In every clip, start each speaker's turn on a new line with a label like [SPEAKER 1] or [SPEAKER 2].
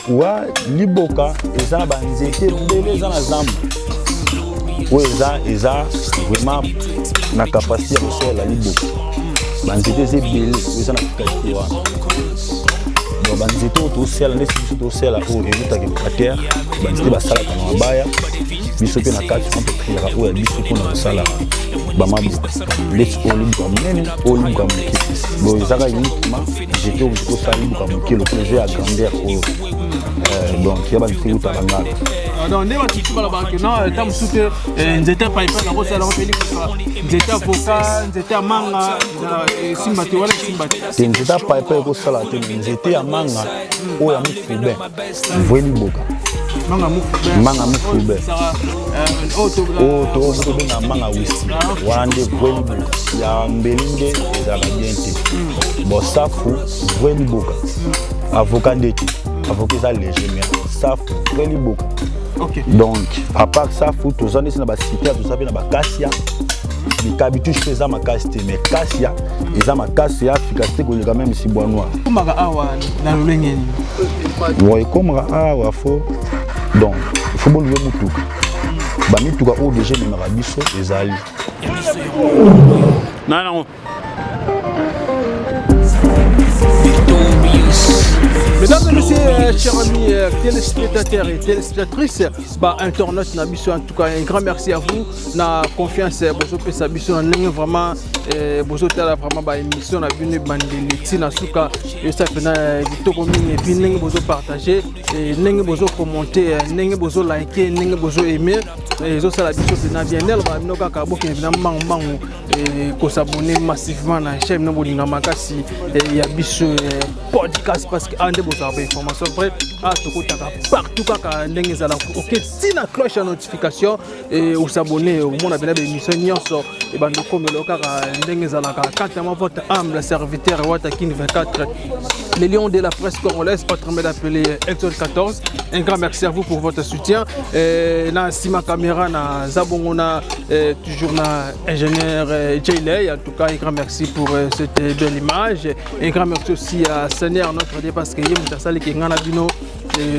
[SPEAKER 1] Wa liboka eza na banzete ebele, eza na zamba oyo eza vraiment na capacité ya kosalela liboka. Banzete eza ebele oyo eza na qualité wana. Donc banzete oyo tosala, ndeti biso tosala oyo eutaka Équateur, banzete basalaka na mabaya. Biso mpe na kati wana totriaka oyo ya biso mpona kosala bamaboka, ndeti oyo libuka monene, oyo libuka moke. Bon, ezaka uniquement nzete oyo tosala libuka moke lokola eza ya grandeur oyo. Donc ya banzete eutaka ngaka.
[SPEAKER 2] Donc nde bato mosusu balobaka ke non, ta mosusu te, nzete ya paipai nakosala yango mpe libuka, nzete ya avocat, nzete ya manga esimba te, wana esimba te.
[SPEAKER 1] Te, nzete ya paipai ekosala te. Nzete ya manga oyo ya mofube, vrai liboka.
[SPEAKER 2] Manga mofube.
[SPEAKER 1] Manga mofube oyo tobenga manga whisky, wana nde vrai liboka. Ya mbeli nde ezalaka bien te. Bon, safu vrai liboka, avocat nde te, avocat eza léger, mais safu vrai liboka. Donc à part safu, toza ndeti na bacité, toza mpe na baacacia. Bikabituche mpe eza makasi te, mais acacia eza makasi ya efficacité koleka même si bois noir.
[SPEAKER 2] Ekomaka awa na lolenge nini?
[SPEAKER 1] Bon, ekomaka awa fo, donc il faut bolouer mutuka. Bamituka oyo déjà ememaka biso ezali.
[SPEAKER 3] Na nango.
[SPEAKER 2] Mesdames et messieurs, chers amis téléspectateurs et téléspectatrices, bah, internautes na biso, en tout cas, un grand merci à vous. Na confiance, bozo pesa biso na ndenge vraiment, bozo tala vraiment ba émission na bino bandeli ti na suka, esa pena kitoko mingi. Et puis ndenge bozo partager, ndenge bozo commenter, ndenge bozo liker, ndenge bozo aimer, ezosala biso pena bien. Nde alobaka bino kaka bokende pena mbangu mbangu kos'abonner massivement na chaîne no bolinga makasi ya biso podcast, parce que nde bozala bainformation vrai. Tokotaka partout kaka ndenge ezalaka. Ok, ntina cloche ya notification, os'abonner, omona pena baémission nyonso ebanda okomela kaka ndenge ezalaka. Quant à moi, votre humble serviteur Watakin 24, le lion de la presse congolaise, autrement appelé Exode 14, un grand merci à vous pour votre soutien. Na sima caméra na zabongo na toujours na ingénieur Jayley. En tout cas, un grand merci pour cette belle image. Un grand merci aussi à Seigneur notre Dieu, parce que ye moto asaliki nga na bino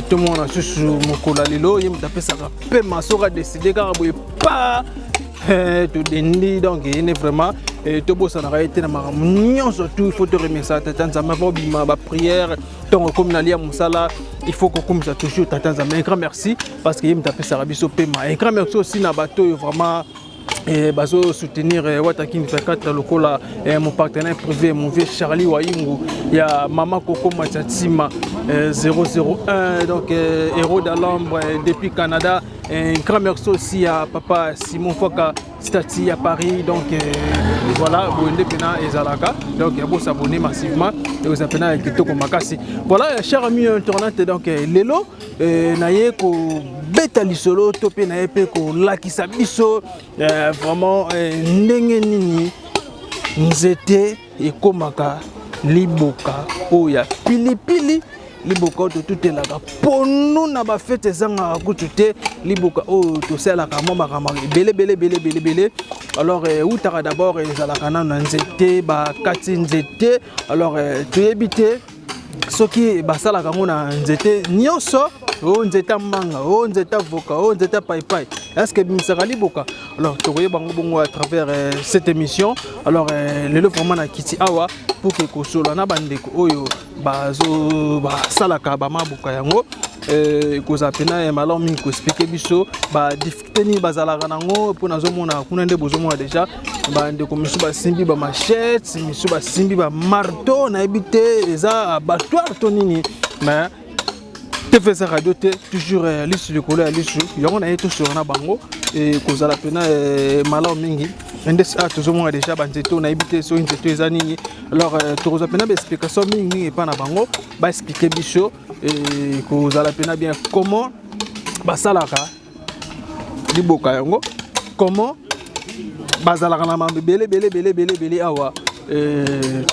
[SPEAKER 2] tomona susu mokolo ya lelo. Ye moto apesaka pema soki adécider kaka boye pa todendi. Donc ye nde vraiment tobosanaka ye te na makambo nyonso. Tout il faut toremercier tata Nzambe avant obima baprière. Ntongo ekomi na lia mosala, il faut kokumisa toujours tata Nzambe. Un grand merci, parce que ye moto apesaka biso pema. Un grand merci aussi na bato oyo vraiment bazo soutenir Watakin 24, lokola mon partenaire privé, mon vieux Charlie Wayungu ya Mama Coco Matiatima 001, donc héros d'Alambre depuis Canada. Un grand merci aussi à papa Simon Faka Stati à Paris. Donc voilà, boye nde pena ezalaka. Donc bos'abonner massivement et vous appelez kitoko makasi. Voilà, cher ami internaute, donc lelo naye kobeta lisolo to mpe naye mpe kolakisa biso vraiment ndenge nini nzete ekomaka liboka oyo ya pilipili, liboka oyo totutelaka pondu na bafete, ezangaka kutu te, liboka oyo tosalaka mwa makambo ebele ebele ebele ebele ebele. Alors eutaka d'abord, ezalaka nano na nzete, bakati nzete. Alors toyebi te soki basalaka yango na nzete nyonso, oyo nzete ya manga, oyo nzete ya avocat, oyo nzete ya paipai, est ce que ebimisaka liboka? Alors tokoyeba yango bongo à travers cette émission. Alors lelo vraiment nakiti awa pour ke kosola na bandeko oyo bazo basalaka bamaboka yango. Ekozala mpena malamu mingi koexpliquer biso badifficulté nini bazalaka nango, mpo nazomona kuna nde bozomona déjà bandeko misusu basimbi bamachette, misusu basimbi bamarteau, nayebi te eza abattoir to nini. Mais TV eza radio te, toujours lisu likolo ya lisu. Yango na ye tosolo na bango, ekozala mpena malamu mingi. Nde tozomona déjà banzete oyo, nayebi te soki nzete eza nini. Alors tokozwa mpena baexplication mingi mingi epai na bango, baexpliquer biso, kozala mpena bien comment basalaka liboka yango, comment bazalaka na mambo ebele ebele ebele ebele ebele awa.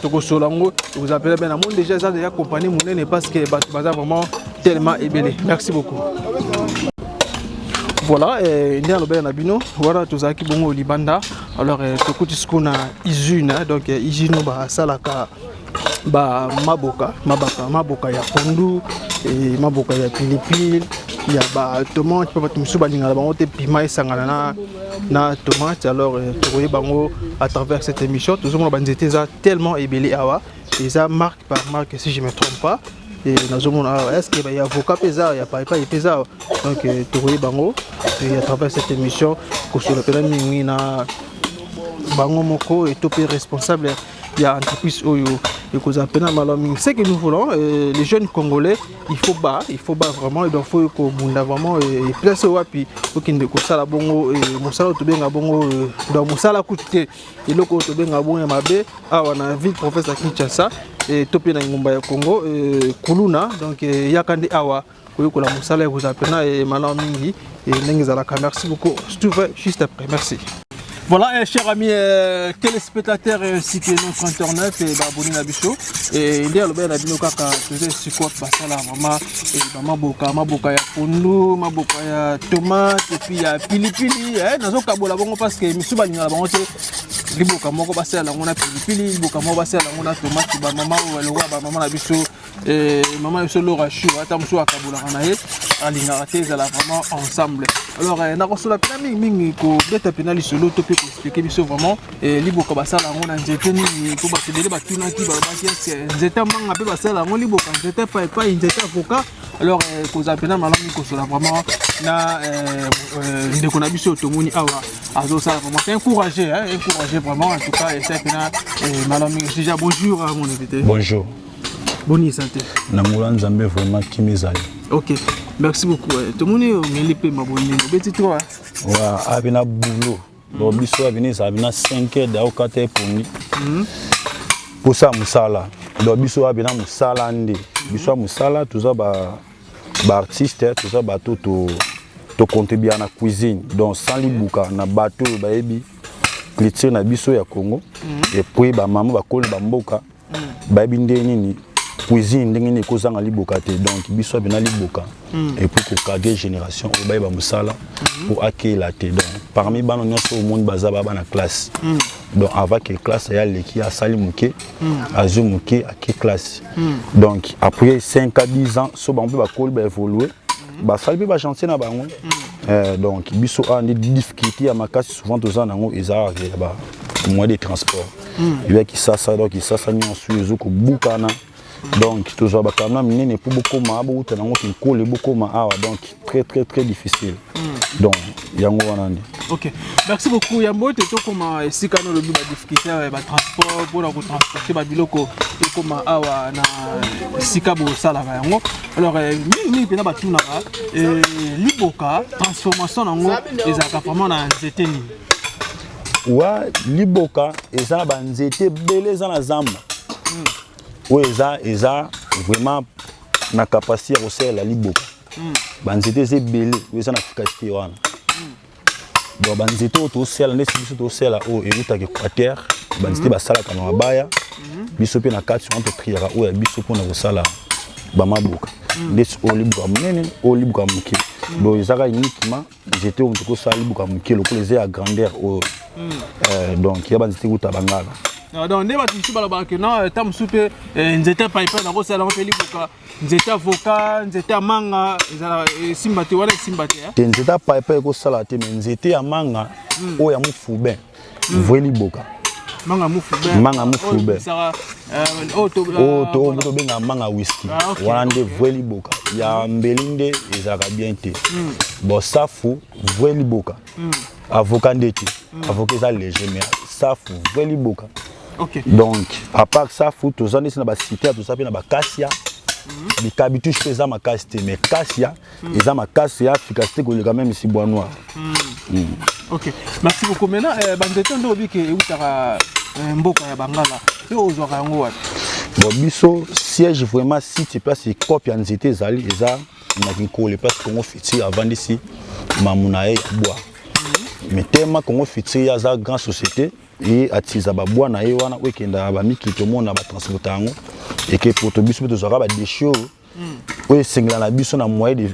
[SPEAKER 2] Tokosola yango, tokozala mpena bien. Namoni déjà eza déjà compagnie monene, parce que bato baza vraiment tellement ebele. Merci beaucoup. Voilà, nde alobela na bino wana, tozalaki bongo libanda. Alors tokuti sikoyo na usine. Donc usine oyo basalaka bamaboka, mabaka, maboka ya pondu. Maboka ya pilipili, ya batomate, mpo bato mosusu balingaka bango te piment esangana na tomate. Alors tokoyeba yango à travers cette émission. Tozomona banzete eza tellement ebele awa, eza marque par marque, si je me trompe pas. E nazomona awa, est ce que ya avocat mpe eza, ya paipai mpe eza awa. Donc tokoyeba yango à travers cette émission, kosola mpena mingi na bango moko eto mpe responsable ya entreprise oyo, ekozala mpena malamu mingi. Ce que nous voulons, les jeunes Congolais, il faut ba vraiment, donc faut kobunda vraiment. Place oyo wapi okende kosala bongo mosala oyo tobenga bongo, donc mosala kutu te, eloko oyo tobenga bongo ya mabe awa na ville province ya Kinshasa to mpe na ngumba ya Congo, kuluna. Donc yaka nde awa koyekola mosala, ekozala mpena malamu mingi ndenge ezalaka. Merci beaucoup, je te juste après. Merci. Voilà, chers amis téléspectateurs ainsi que notre internet et abonnés na biso, et nde alobi na bino kaka, toza esika basala vraiment bamaboka, maboka ya pondu, maboka ya tomate et puis ya pilipili. Nazokabola bongo parce que misu balingaka bango te, liboka moko basala yango na pilipili, liboka moko basala yango na tomate. Bamama oyo lokola bamama na biso, mama na biso Laura Chou, ata mosusu akabolaka na ye, alingaka te ezala vraiment ensemble. Alors nakosola mpena mingimingi, kobeta mpena lisolo to mpe koexpliquer biso vraiment liboka basala yango na nzete nini, mpo bato ebele batunaki, balobaki: eske nzete ya manga mpe basala yango liboka, nzete paipai, nzete avocat? Alors kozala mpena malamu kosola vraiment na ndeko na biso tomoni awa azosala vraiment, c'est encouragé, hein, encouragé vraiment. En tout cas, eza mpena malamu mingi. Déjà, bonjour à mon invité.
[SPEAKER 1] Bonjour.
[SPEAKER 2] Boni santé?
[SPEAKER 1] Na ngolu ya Nzambe, vraiment kimi ezali.
[SPEAKER 2] Ok, merci beaucoup. Tomoni omeli mpe mabondeni, obeti trop.
[SPEAKER 1] Wa api na boulot. Donc biso abini ezala bina 5 heures da okata epongi mposa mosala. Donc biso api na mosala nde biso ya mosala, toza baartiste, toza bato tocontribuer na cuisine. Donc sans libuka na bato oyo bayebi culture na biso ya Congo, et puis bamama bakoli bamboka bayebi ndenge nini cuisine, ndenge nini ekozanga liboka te. Donc biso ape na liboka et puis kokage génération oyo bayeba mosala po akeyela te. Donc parmi bana nyonso omoni baza baa bana classe. Donc avant que classe aya aleki, asali moke, azwi moke, ake classe. Donc après 5 à 10 ans, so bango mpe bakoli, baévolue, basali mpe bachantier na bango. Donc biso awa nde difficulté ya makasi souvent toza nango eza ya ba moyen de transport eya Kisasa. Donc Kisasa nyonso ezokobukana, donc tozwa bakamion minene mpo bokóma, bouta nango Kinkole, bokóma awa. Donc très très très difficile. Donc yango wana nde.
[SPEAKER 2] Ok, merci beaucoup. Yambo ete tokóma esika na olobi badifficulté ya batransport mpona kotransporte babiloko ekóma awa na esika bosalaka yango. Alors mingimingi mpena batunaka, liboka, transformation nango ezalaka vraiment na nzete nini?
[SPEAKER 1] Wa liboka eza na banzete ebele eza na zamba oyo eza vraiment na capacité ya kosalela liboka. Banzete eza ebele oyo eza na efficacité wana. Donc banzete oyo tosala, ndesi biso tosala oyo eutaka Équateur, banzete basalaka na mabaya. Biso mpe na kati wana totriaka oyo ya biso mpona kosala bamaboka, ndesi oyo libuka monene, oyo libuka moke. Donc ezaka uniquement nzete oyo moto kosala libuka moke lokola eza ya grandeur oyo. Donc ya banzete ekuta bangala.
[SPEAKER 2] Donc nde bato mosusu balobaka ke non, ta mosusu mpe nzete ya paipai nakosala yango mpe liboka, nzete ya avocat, nzete ya manga ezala esimba te, wana esimba te?
[SPEAKER 1] Te, nzete ya paipai ekosala te, mais nzete ya manga oyo ya mofubin, vrai liboka.
[SPEAKER 2] Manga mofubin?
[SPEAKER 1] Manga mofubin oyo tobengaka manga whisky wana nde vrai liboka. Ya mbeli nde ezalaka bien te. Bon, safu vrai liboka, avocat nde te, avocat eza léger, mais safu vrai liboka. Donc à part safu, toza ndesi na bacité, toza mpe na bakasia, bikabituche mpe eza makasi te, mais kasia eza makasi ya efficacité koleka même si bois noir.
[SPEAKER 2] Ok, merci beaucoup. Maintenant, banzete nde obi ke eutaka mboka ya bangala, mpe ozwaka yango wapi?
[SPEAKER 1] Bon, biso siège, vraiment site place ekope ya nzete ezali, eza na Kinkole, place Congo Futur avandisi mamu na ye ya bois. Mais tema Congo Futur ye aza grand société, ye atiliza babois na ye wana oyo ekendaka bamikili, tomona batransporta yango eke poto. Biso mpe tozwaka badéchets oyo, oyo esengela na biso na moyen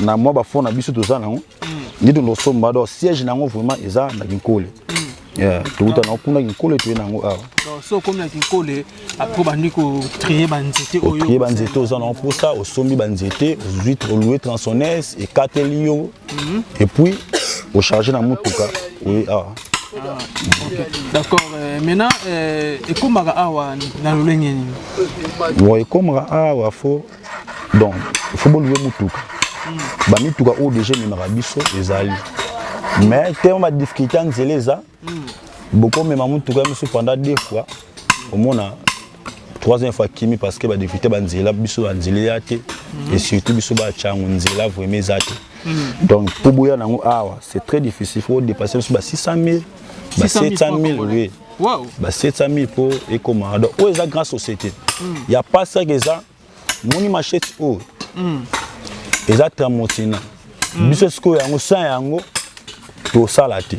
[SPEAKER 1] na mwa bafond na biso toza nango nde tondosomba. Donc siège nango vraiment eza na Kinkole. Yeah, tokutana nango kuna Kinkole, toye nango awa.
[SPEAKER 2] Donc so okomi na Kinkole, après bandi kotrier banzete oyo.
[SPEAKER 1] Otrier banzete, oza nango mposa, osombi banzete, ozwi, olouer tronçonneuse, ekateli yo, et puis ocharge na motuka, oye awa.
[SPEAKER 2] Ok, d'accord. Maintenant, ekomaka awa na lolenge nini?
[SPEAKER 1] Bon, ekomaka awa, faut donc faut bolouer motuka. Bamituka oyo déjà ememaka biso ezali, mais tellement badifficulté ya nzela eza, bokomema motuka ya biso pendant deux fois, omona troisième fois akimi, parce que badifficulté banzela biso, banzela eza te, et surtout biso batyango nzela vraiment eza te. Donc mpo boya nango awa, c'est très difficile, faut dépasser biso ba 600 000, ba 700 000, oui. Ba 700 000 mpo ekoma. Donc oyo eza grande société ya pasaka, eza moni machette oyo eza tramontina. Biso sikoyo yango sans yango tosala te,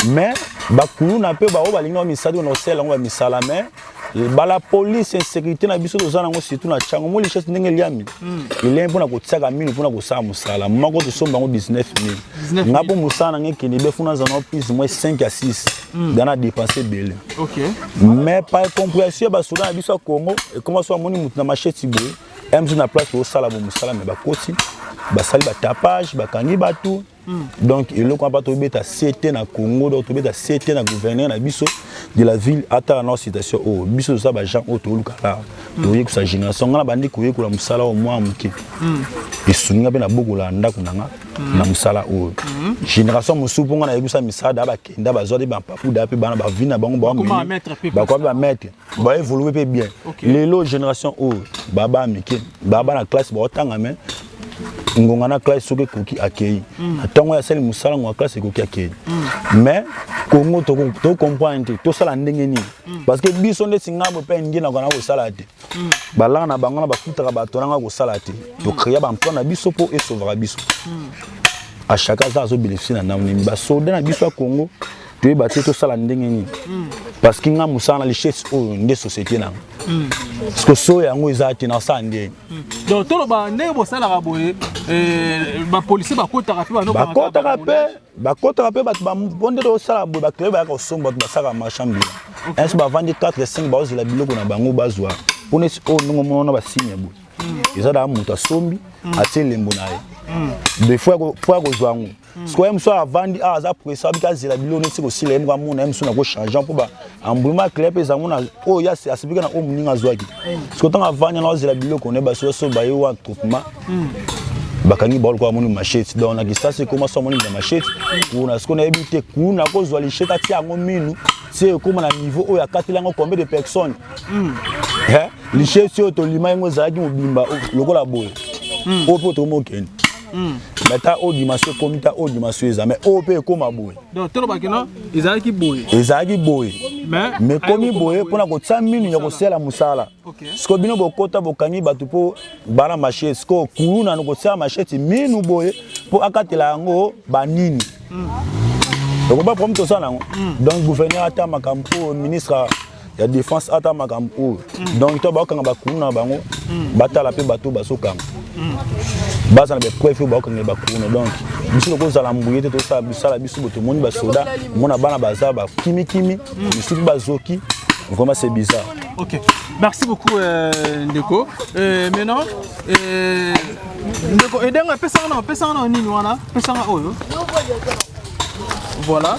[SPEAKER 1] mais bakuluna mpe baoyo balingi bango misala na kosala yango bamisala, mais bala police, insécurité na biso toza nango, surtout na Tshangu. Mo lichesse ndenge eliami, eliami mpona kotiaka mino, mpona kosala mosala moko tosomba yango 19 000. Nga mpo mosala nanga ekende be, funa nazala plus moins 5 à 6 dana dépense ebele. Mais par compréhension ya basoda na biso ya Congo, ekoma so amoni motu na machette boye, mso na place osala bo mosala, mais bakoti, basali batapage, bakangi bato. Donc eloko wana tobeta sete na Congo, donc tobeta sete na gouverneur na biso de la ville, atala na situation oyo biso toza, bagens oyo toluka la toyekusa génération. Nga na bandi koyekola mosala oyo mwa moke, esungi nga mpe nabokola ndako na nga na mosala oyo. Génération mosusu, mpo nga nayebisa misala da, bakenda bazwa te bampapu da mpe bana bavi na bango, bakomi bamaître, baévolue mpe bien. Lelo génération oyo baba mike, baba na classe, baotanga, mais ngonga na classe soki ekoki, akei na ntango oyo asali mosala, ngonga classe ekoki, akei. Mais Congo tocomprendre te tosala ndenge nini, parce que biso ndeti ngambo mpe nge na kona kosala te, balanga na bango na bafutaka bato nanga kosala te. Tocréa baemploi na biso mpo esauvaka biso. À chaque aza azobénéficie na ndambo nini? Basoda na biso ya Congo, toyeba te tosala ndenge nini, parce que nga mosala na richesse oyo nde société nanga, parce que so yango eza te, nasala ndenge.
[SPEAKER 2] Donc toloba ndenge bosalaka boye, bapolisier bakotaka mpe?
[SPEAKER 1] Bakotaka mpe, bakotaka mpe bato bo nde tosala boye. Baclé bayaka kosomba, bato basalaka marchand ambulant ainsi, bavandi 4 5, baozela biloko na bango bazwa. Mpo neti oyo ndenge omona basigne boye, eza daa moto asombi, atie elembo na ye de fo ya kozwa yango. Sikoyo ye mosu avandi awa, aza pressé, abiki azela biloko neti kosila, ye moko amona ye mosu na kochange mpo baembrouillement clair mpe ezango na oyo asepiki na oyo moninga azwaki. Sikoyo ntango avandi wana, azela biloko ne, baso so baye wa attroupement, bakangi bao lokola amoni machette. Donc na kisasi ekóma so amoni na machette kuna. Sikoyo nayebi te kuna kozwa lichette, atia yango minu ti ekóma na niveau oyo akateli yango combien de personnes. Lichette oyo tolima yango ezalaki mobimba lokola boye, oyo mpe tokoma okende, mais ta oyo dimension ekomi, ta oyo dimension eza, mais oyo mpe ekóma boye.
[SPEAKER 2] Donc tolobaki no ezalaki boye.
[SPEAKER 1] Ezalaki boye, mais ekomi boye mpona kotia minu ya kosala mosala. Sikoyo bino bokota, bokangi bato mpo bana machette. Sikoyo kulu nano kotia machette minu boye mpo akatela yango banini, okoba problème tosala yango. Donc gouverneur ata makambo oyo, ministre ya défense ata makambo oyo. Donc to bakokanga bakulu na bango, batala mpe bato bazokanga, baza na bapreuve oyo bakokanga bakulu. Donc biso tokozala mbuye te, tosala bisala biso bo tomoni basoda, mona bana baza bakimikimi, misusu mpe bazoki. Vraiment, c'est bizarre.
[SPEAKER 2] Ok, merci beaucoup, ndeko. Maintenant, ndeko edenga, pesanga na, pesanga na nini wana, pesanga oyo. Voilà,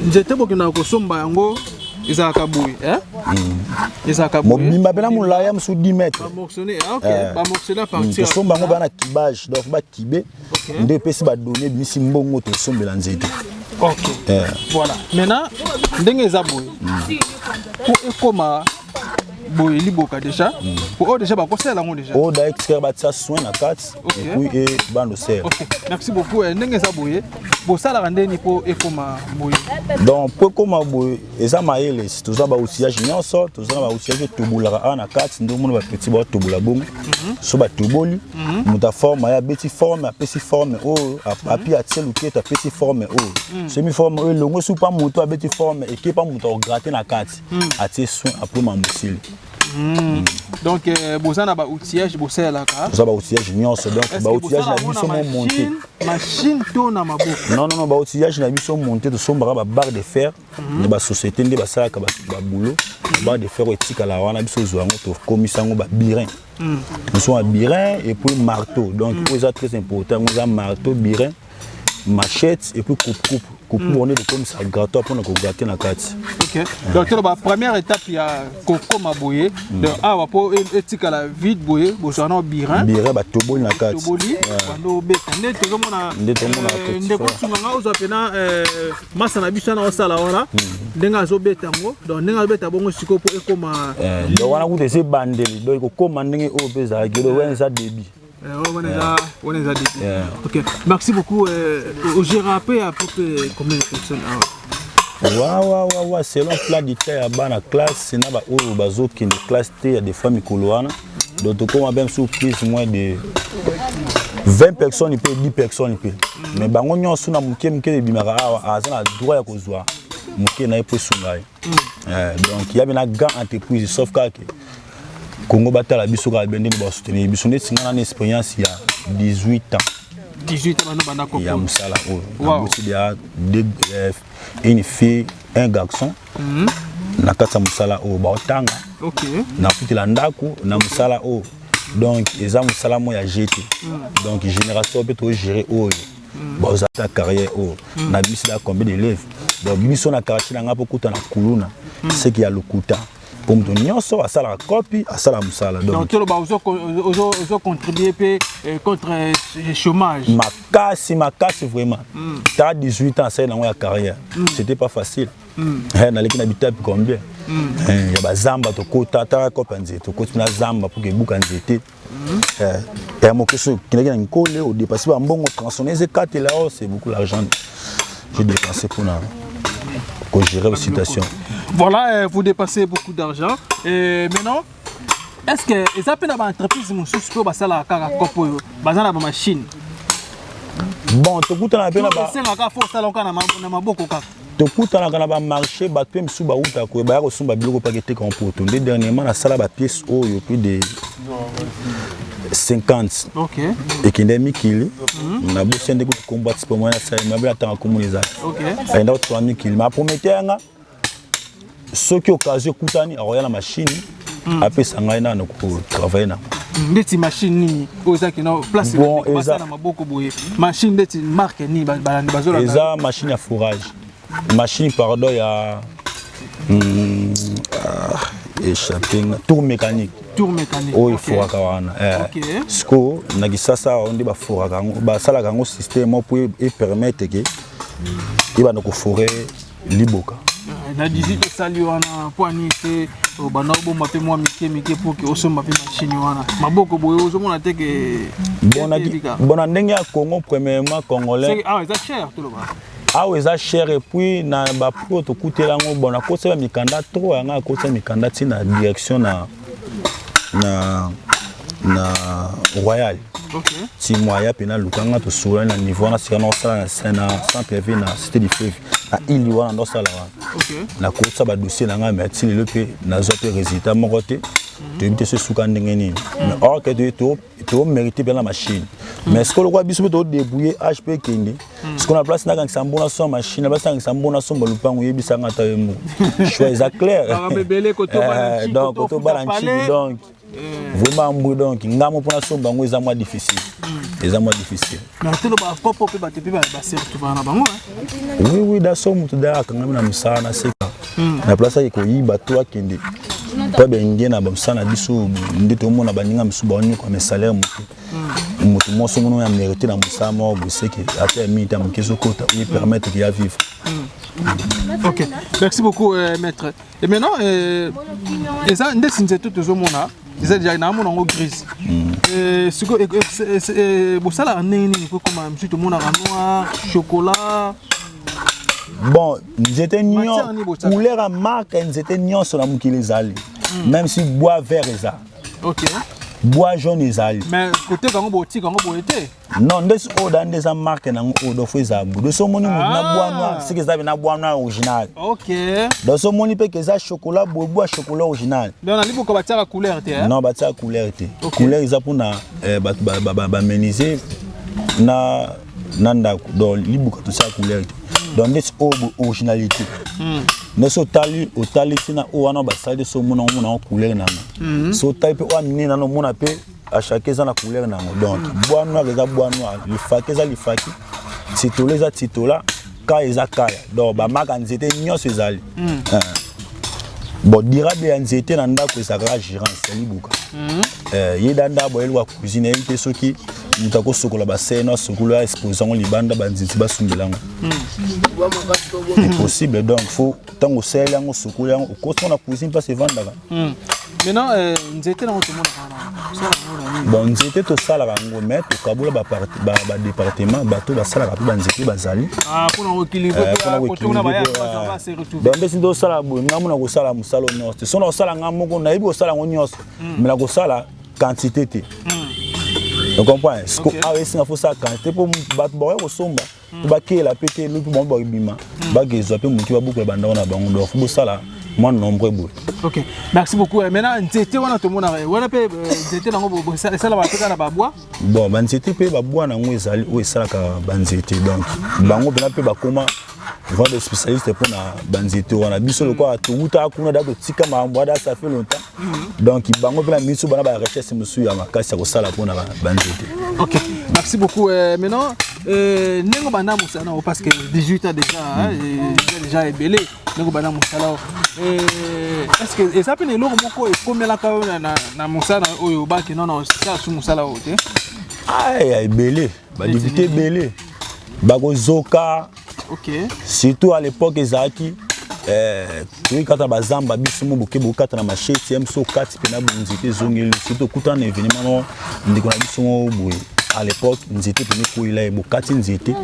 [SPEAKER 2] nzete bokendaka kosomba yango ezalaka boye, eh? Ezalaka boye.
[SPEAKER 1] Mobimba mpe na molai ya mosusu 10 mètres.
[SPEAKER 2] Bamorceler, ah, ok, bamorceler à partir.
[SPEAKER 1] Tosomba yango baa na cubage, donc bakibe nde epesi badonnées, ebimisi mbongo tosombela nzete.
[SPEAKER 2] Ok. Voilà. Maintenant, ndenge eza boye, po ekoma boye liboka déjà, po oyo déjà bakosala yango déjà.
[SPEAKER 1] Oyo da expert batia soin na kati et puis ebanda osala.
[SPEAKER 2] Ok, merci beaucoup. Ndenge eza boye, bosalaka ndeni mpo ekoma boye?
[SPEAKER 1] Donc mpo ekóma boye, eza mayele. Toza baoutillage nyonso, toza na baoutillage, tobolaka awa na kati. Nde omona bapetit baotobola bongo. So batoboli, moto aforme aye, abeti forme, apesi forme oyo, api atie luketo, apesi forme oyo. Somi forme oyo elongo su pa moto abeti forme, ekepa moto akogratter na kati, atie soin, après mamosili.
[SPEAKER 2] Donc boza na baoutillage bosalelaka?
[SPEAKER 1] Toza baoutillage nyonso, donc baoutillage na biso mo monté.
[SPEAKER 2] Machine to na maboko?
[SPEAKER 1] Non, non, non, baoutillage na biso monté. Tosombaka babarre de fer na basociété nde basalaka baboulot. Barre de fer oyo etikala wana, biso ozwa yango, tokomisa yango baburin. Biso baburin et puis marteau. Donc oyo eza très important, yango eza marteau, burin, machette et puis coupe coupe coupe. Wana tokomisa grattoir mpona kogratter na kati.
[SPEAKER 2] Ok, donc toloba première étape ya kokoma boye, donc awa mpo etikala vide boye, bozwa na burin.
[SPEAKER 1] Burin, batoboli na kati.
[SPEAKER 2] Toboli, bando obeta nde tozomona.
[SPEAKER 1] Nde tomona.
[SPEAKER 2] Ndeko, sunganga ozwa mpena masa na biso wana osala wana ndenge azobeta yango. Donc ndenge azobeta bongo sikoyo mpo ekoma.
[SPEAKER 1] Donc wana kuta eza ebandeli, donc ekokóma ndenge oyo mpe ezalaki. Donc wana eza début.
[SPEAKER 2] Wana eza début. Ok, merci beaucoup. Ogérer mpe à peu près combien de personnes awa?
[SPEAKER 1] Wawawawa, selon plan du temps ya bana classe na baoyo bazokende classe te ya des fois mikolo wana. Donc tokóma même sur plus moins de 20 personnes mpe 10 personnes mpe, mais bango nyonso na moke moke ebimaka awa, aza na droit ya kozwa moke na ye mpo esunga ye. Donc ya bena grand entreprise, sauf kaka Kongo batala biso kaka be ndenge basoutenir biso. Neti nga na expérience ya 18 ans.
[SPEAKER 2] 18 ans banda banda.
[SPEAKER 1] Ya mosala oyo, nabuti deya une fille, un garçon na kati ya mosala oyo baotanga. Nafutela ndako na mosala oyo. Donc eza mosala moko ya gt. Donc génération mpe togérer oyo bazala ta carrière oyo na biso da combien d'élèves. Donc biso na quartier na nga mpo kuta na kuluna seki ya lokuta, mpo moto nyonso asalaka kopi, asala mosala.
[SPEAKER 2] Donc toloba ozocontribue mpe contre chômage.
[SPEAKER 1] Makasi, makasi vraiment. Ta 18 ans asali nango ya carrière, c'était pas facile. Naleki na bitapi combien ya bazamba, tokota taka kope ya nzete, tokoti na zamba mpo kebuka nzete ya moke. So okendaki na nkole, odépasser bambongo, tronçonneuse ekatela o, c'est beaucoup l'argent j'ai dépensé mpona kogérer situation.
[SPEAKER 2] Voilà, vous dépensez beaucoup d'argent. Et maintenant, est ce que eza mpe na baentreprise mosusu mpe basalaka kaka kope oyo, baza na bamachine?
[SPEAKER 1] Bon, tokutana mpe na
[SPEAKER 2] Esengaka fo osala kaka na maboko kaka?
[SPEAKER 1] Tokutanaka na bamarché, bato mpe mosusu bautaka koye, baya kosomba biloko mpaka eteka mpoto. Nde dernièrement nasala bapièce oyo plus de 50 ekende mikili. Nabosi nde kutu kombo ati mpo moya nasala mabe, natanga kombo eza. Akenda kotoka mikili, ma promettre yanga soki occasion ekutani, akoya na machine, apesa ngai nano kotravailler nango.
[SPEAKER 2] Ndeti machine nini oyo ezaki na place na maboko boye? Machine ndeti marque nini balandi bazolanda?
[SPEAKER 1] Eza machine ya forage, machine, pardon, ya échappé nga, tour mécanique.
[SPEAKER 2] Tour mécanique.
[SPEAKER 1] Oyo eforaka wana. Sikoyo na Kisasa awa nde baforaka yango, basalaka yango système moko po epermettre ke ebanda koforer liboka.
[SPEAKER 2] Na 18 osali wana, mpo ani te obanda obomba mpe mwa mike mike mpo ke osomba mpe machine wana? Maboko boye ozomona te ke
[SPEAKER 1] Bon, na ndenge ya Congo, premièrement congolais
[SPEAKER 2] Awa eza cher, toloba.
[SPEAKER 1] Awa eza cher, et puis na baprix oyo tokutela yango, bon, nakosala mikanda trop yanga, akosala mikanda ntina direction na royal. Ti moya mpe nalukanga, tosolani na niveau wana. Sika naosala na centre ville, na Cité du Fleuve, na ili wana ndosala wana. Nakotisa badossier na ngai, mais ti lelo mpe nazwa mpe résultat moko te. Toyebi te so esuka ndenge nini, mais or ke tomérite mpe na machine. Mais sikoyo lokola biso mpe todébrouille, age mpe ekende, sikoyo na place nakangisa mbona so machine, na place nakangisa mbona somba lupango, oyebisanga ata yo moko, choix eza clair. Donc kotobala ntiki, donc vraiment mbwe, donc ngambo mpona somba yango eza mwa difficile, eza mwa difficile.
[SPEAKER 2] Toloba kopo mpe bato mpe basertubana na bango.
[SPEAKER 1] Oui, da so moto da akangami na mosala na seka na place ake koyiba to akende mpo benge na bamosala na biso. Nde tomona baninga mosusu baonyoka, mais salaire moke. Moto mwasi omona oyo amérite na mosala moko boye, seke ata ya mingi te, ya moke ezokota oyo permettre ke ya vivre.
[SPEAKER 2] Ok, merci beaucoup, maître. Et maintenant, eza ndeti nzete tozomona, eza déjà naamona yango grise. Sikoyo bosalaka ndenge nini po ekoma mosusu tomonaka noir, chocolat?
[SPEAKER 1] Bon, nzete nyonso, couleur ya marque ya nzete nyonso na mokili ezali, même si bois vert eza. Bois jaune ezali.
[SPEAKER 2] Mais koteka yango, botika yango boye te?
[SPEAKER 1] Non, ndesi oyo da nde eza marque nango oyo. Donc faut ezala budo. So omoni motu na bois noir, siki eza na bois noir original. Donc so omoni mpe ke eza chocolat boye, bois chocolat original.
[SPEAKER 2] Donc na liboka batiaka couleur te,
[SPEAKER 1] hein? Non, batiaka couleur te. Couleur eza mpona bato bamenuisier na ndako. Donc libuka totiaka couleur te. Donc ndeti oyo boye, originalité. Nde so otali, otali ntina oyo wana basali te. So omona, omona yango couleur nango. So otali mpe oyo minene nano, omona mpe achake eza na couleur nango. Donc bois noir eza bois noir, lifaki eza lifaki, titola eza titola, kaya eza kaya. Donc bamaka nzete nyonso ezali. Bon, durable ya nzete na ndako ezalaka kaka gérance ya libuka. Ye da ndako boyeli cuisine, yebi te soki moto akosokola basene, asokola, expose yango libanda, banzinzi basumbela yango, impossible. Donc faut ntango osaleli yango, osokoli yango, okosi na cuisine, mpasi evandaka.
[SPEAKER 2] Maintenant, nzete nango tomonaka wana, osala yango na nini?
[SPEAKER 1] Bon, nzete tosalaka yango, mais tokabola badépartement. Bato basalaka mpe banzete bazali.
[SPEAKER 2] Mpona koéquilibre.
[SPEAKER 1] Mpona. Donc ndesi nde osala boye, nga mona kosala mosala nyonso te. So na kosala nga moko, nayebi kosala yango nyonso, mais na kosala quantité te. O comprendre? Siko awa esinga faut osala quantité mpo bato bakoya kosomba to bakeyela mpe te. Eloki bango bakobima, bakezwa mpe moki, babukola bandako na bango. Donc faut bosala mwa nombre boye.
[SPEAKER 2] Ok, merci beaucoup. Maintenant, nzete wana tomonaka wana mpe, nzete nango esalaka mpe kaka na babois?
[SPEAKER 1] Bon, banzete mpe babois nango ezali oyo esalaka banzete. Donc bango mpena mpe bakóma vraiment des spécialistes mpona banzete wana. Biso lokola towutaka kuna da, totika makambo wana, ça fait longtemps. Donc bango mpe na miso bana barecherche mosusu ya makasi ya kosala mpona banzete.
[SPEAKER 2] Ok, merci beaucoup. Maintenant, ndenge banda mosala nango, parce que 18 ans déjà, hein, eza déjà ebele ndenge banda mosala oyo, est ce que eza mpe na eloko moko ekomelaka yo na mosala oyo obaki nono osala su mosala oyo te?
[SPEAKER 1] Aya ebele, badifficulté ebele, bakozoka. Surtout à l'époque ezalaki toyei kata bazamba, biso mo boke bokata na machette ya biso, okati mpena boye, nzete ezongeli. Surtout okutana na événement moko, ndeko na biso moko boye, à l'époque nzete pene ekoyela ye, bokati nzete,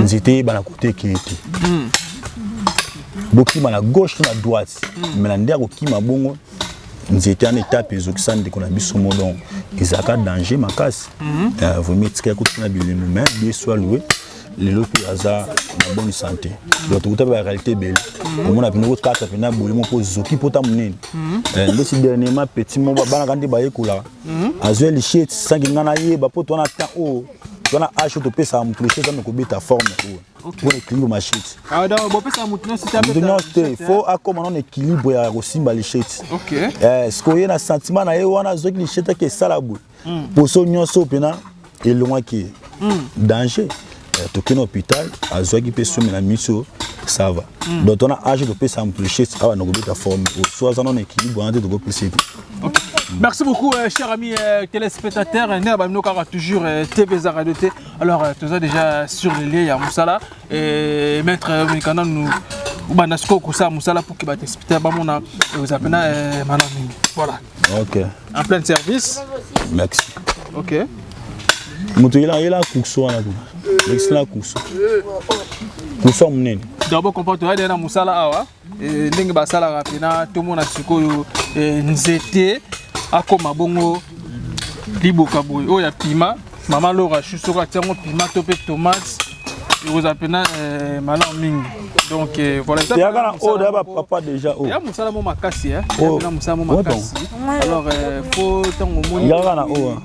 [SPEAKER 1] nzete eyebana kote ekeye te. Bokima na gauche to na droite, mais na nde ya kokima bongo, nzete wana etape, ezokisa ndeko na biso mo. Donc ezalaka danger makasi. Vraiment etikali kotuna bilembo, mais Dieu soit loué, lelo mpe aza na bonne santé. Donc tokuta mpe baréalité ebele, omona mpena okokata mpena boye moko, ozoki mpota monene. Ndesi dernièrement, petit mo banaka nde bayekolaka, azwi lichette sanki ngai nayeba mpo towana temps oyo, towana age oyo topesaka moto lichette ame kobeta forme oyo mpona équilibre machette.
[SPEAKER 2] Bopesaka moto nyonso te?
[SPEAKER 1] Moto nyonso te, faut akóma nano équilibre ya kosimba lichette. Sikoyo ye na sentiment na ye wana, azwaki lichette ake esala boye, poso nyonso mpena elongwaki ye, danger. Tokende hôpital, azwaki mpe somi na miso, ça va. Donc tona age topesa moto lichette awa na kobeta forme oyo, so aza nano équilibre wana te, tokopesa ye te.
[SPEAKER 2] Ok. Merci beaucoup, chers amis téléspectateurs. Né Bamino Kara, toujours TV Radio T. Alors, tout ça déjà sur le lieu, il y a mosala. Et maître Mikana nous. Banda sikoyo kosala mosala pour que batéléspectateur bamona eza mpena malamu mingi. Voilà.
[SPEAKER 1] Ok.
[SPEAKER 2] En plein service.
[SPEAKER 1] Merci.
[SPEAKER 2] Ok.
[SPEAKER 1] Moto yela yela course wana kuna, lekisila course, course ya monene.
[SPEAKER 2] Donc bocomprendre, toyade na mosala awa, ndenge basalaka mpena. Tomona sikoyo nzete akoma bongo liboka boye oyo ya pima. Mama Lora Chou, soki atia yango pima to mpe tomate, ekozala mpena malamu mingi. Donc voilà.
[SPEAKER 1] Teyaka na oyo da bapapa déjà oyo.
[SPEAKER 2] Ya mosala mo makasi, ya mosala mo makasi. Alors faut ntango omoni
[SPEAKER 1] Yaka na oyo.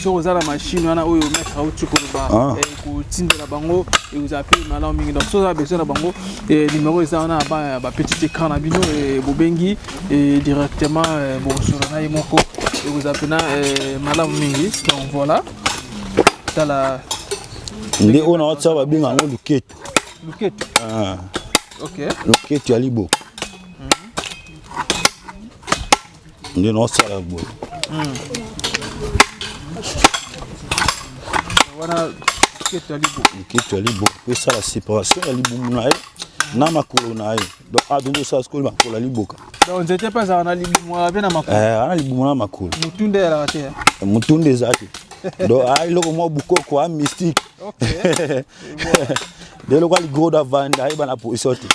[SPEAKER 2] Soki oza na machine wana oyo maître auti koloba, kotindela bango, ekozala mpe malamu mingi. Donc soki oza besoin na bango, numéro eza wana na bapetit écran na bino, bobengi directement, bokosolola na ye moko, ekozala mpena malamu mingi. Donc voilà, tala.
[SPEAKER 1] Nde oyo na watia, babenga yango luketu.
[SPEAKER 2] Luketu. Ok.
[SPEAKER 1] Luketu ya liboka nde naosala boye.
[SPEAKER 2] Wana luketu ya liboka.
[SPEAKER 1] Luketu ya liboka po esala séparation ya libumu na ye na makolo na ye. Donc awa tondi osala sikoyo makolo ya liboka.
[SPEAKER 2] Donc nzete mpe azalaka na libumu mpe na makolo?
[SPEAKER 1] Ana libumu na makolo.
[SPEAKER 2] Motu nde ezalaka te?
[SPEAKER 1] Motu nde eza te. Donc aya eloko mwa bukoko, a mystique de eloko ya ligrodo, avanda, ayeba na position te.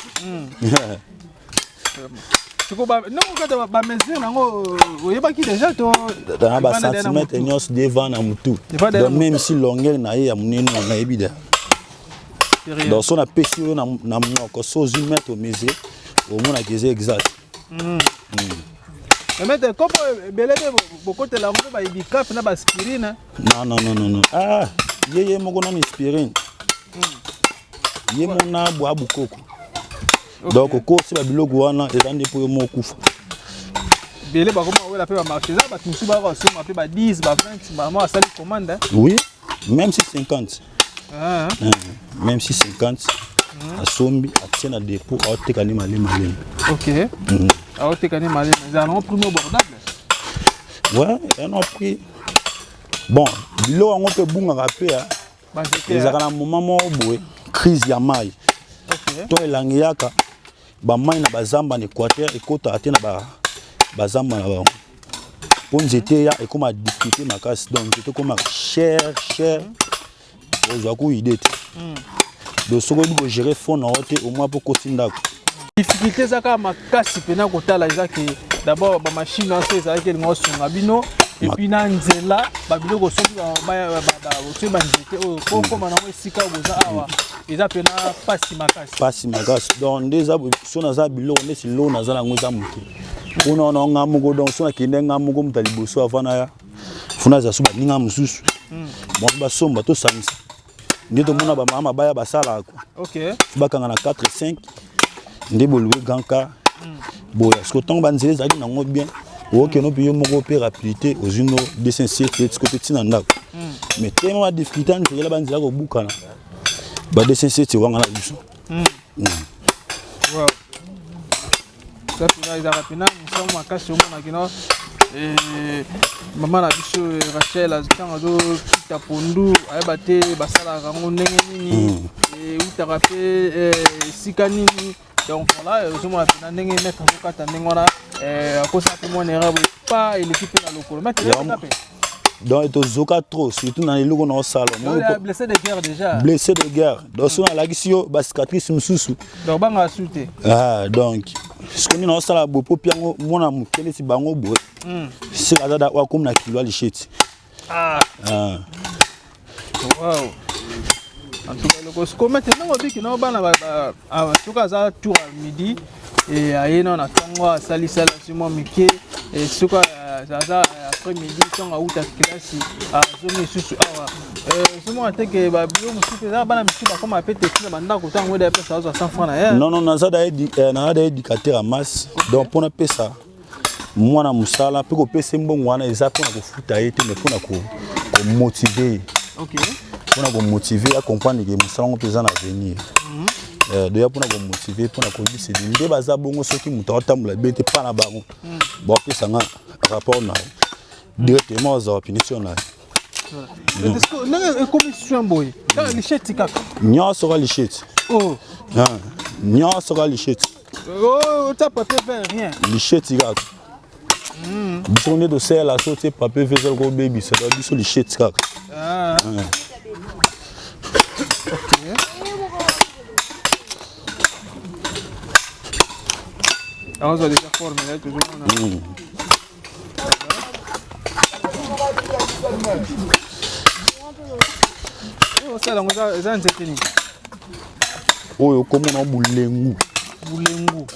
[SPEAKER 2] Siko ba non kata ba mesure nango oyebaki déjà to
[SPEAKER 1] na ba centimètre nyonso devant na mutu. Donc même si longueur na ye ya munene nayebi da. Donc so napesi yo na monoko so ozwi mètre mesure omonaka eza exact.
[SPEAKER 2] Mais maître, kopo ebele mpe bokotela yango mpe ba ibicap na ba aspirine.
[SPEAKER 1] Non non non non non. Ah, ye ye moko nani aspirine. Ye mona bwa bukoko. Donc okosi ba biloko wana eza nde mpo yo moko kufa.
[SPEAKER 2] Ebele bakoma wela mpe ba marché eza bato mosusu baka kosomba mpe ba 10 ba 20 mama asali commande.
[SPEAKER 1] Oui, même si 50. Ah. Même si 50 asombi atie na dépôt aoteka nde malemi malemi.
[SPEAKER 2] Ok. Aoteka nde malemi eza nango prix abordable.
[SPEAKER 1] Ouais, un prix. Bon, biloko yango mpe ebungaka mpe ezalaka na moment moko boye crise ya mai to elangi yaka bamai na bazamba na équateur ekotaka te na bazamba na bango mpo nzete ya ekóma difficulté makasi donc nzete ekóma cher cher ozwa ku idée te. Donc soki oyebi kogérer fond na yo te, au moins mpo kosi ndako.
[SPEAKER 2] Difficulté eza kaka makasi mpena kotala eza ke d'abord bamachine wana so ezalaki elinga osunga bino et puis na nzela babiloko soki soki banzete oyo po okóma nango esika boza awa eza mpena pasi makasi.
[SPEAKER 1] Pasi makasi. Donc nde eza so naza biloko ndeti lo naza nango eza moke mpona wana nga moko. Donc so nakende nga moko moto ya liboso avant naya funa aza so baninga mosusu bon basomba tosangisa nde tomona bamama mabaya basalaka kua. Bakanga na 4 5 nde bolouer grand car boya siko ntango banzela ezalaki nango bien okende mpe yo moko mpe rapidité ozwi no 207 siko mpe ntina ndako. Mais tellement badifficulté ya nzela, banzela kobukana, ba 207 ewanga na biso.
[SPEAKER 2] Wow. Eza mpena ezalaka mpena mosala makasi. Omonaki no mama na biso Rachel ntango azokita pondu ayeba te basalaka yango ndenge nini, eutaka mpe esika nini. Donc voilà, ozomona mpena ndenge maître azokata ndenge wana, akosala mpe mwana erreur boye pa eleki mpe na lokolo maître mpe.
[SPEAKER 1] Donc tozoka trop surtout na eloko na osala.
[SPEAKER 2] Blessé de guerre déjà.
[SPEAKER 1] Blessé de guerre. Donc so nalakisi yo bacicatrice mosusu.
[SPEAKER 2] Donc banga su te.
[SPEAKER 1] Ah, donc soki nini naosala boye po piango mwana moke neti bango boye sika aza da akomi na kilo ya lisheti.
[SPEAKER 2] Ah.
[SPEAKER 1] Ah.
[SPEAKER 2] Wow. En tout cas, eloko siko maître ndenge obiki na bana soki aza tour ya midi aye nao na ntongo asalisala si mwa mike, soki aza après midi ntongo auta kelasi azongi lisusu awa, ozomona te ke babilo mosusu eza bana misusu bakoma pe te na bandako ntango oyo pesa azwa 100 franc na ye?
[SPEAKER 1] Non non, naza da éducateur ya masse. Donc mpona pesa mwana mosala mpe kopesa mbongo wana eza mpona kofuta ye te, mais mpona komotiver ye, mpona komotiver acomprendre ke mosala yango mpe eza na avenir. Doya mpona komotiver, mpona koyebisa nde baza bongo. Soki moto aotambola bien te mpa na bango, baopesanga rapport na ye directement, azwa punition na ye.
[SPEAKER 2] Ndenge ekomi soin boye kaka lisheti kaka?
[SPEAKER 1] Nyonso ka lisheti. Nyonso ka lisheti.
[SPEAKER 2] Ota papier vert, rien?
[SPEAKER 1] Lisheti kaka. Biso nde tosalela so tie papier vert ezala kobebisa biso, lisheti kaka.
[SPEAKER 2] Ok. Azwa déjà forme na ye, tozomona. Osala yango eza nzete nini?
[SPEAKER 1] Oyo komona bulengu.
[SPEAKER 2] Bulengu.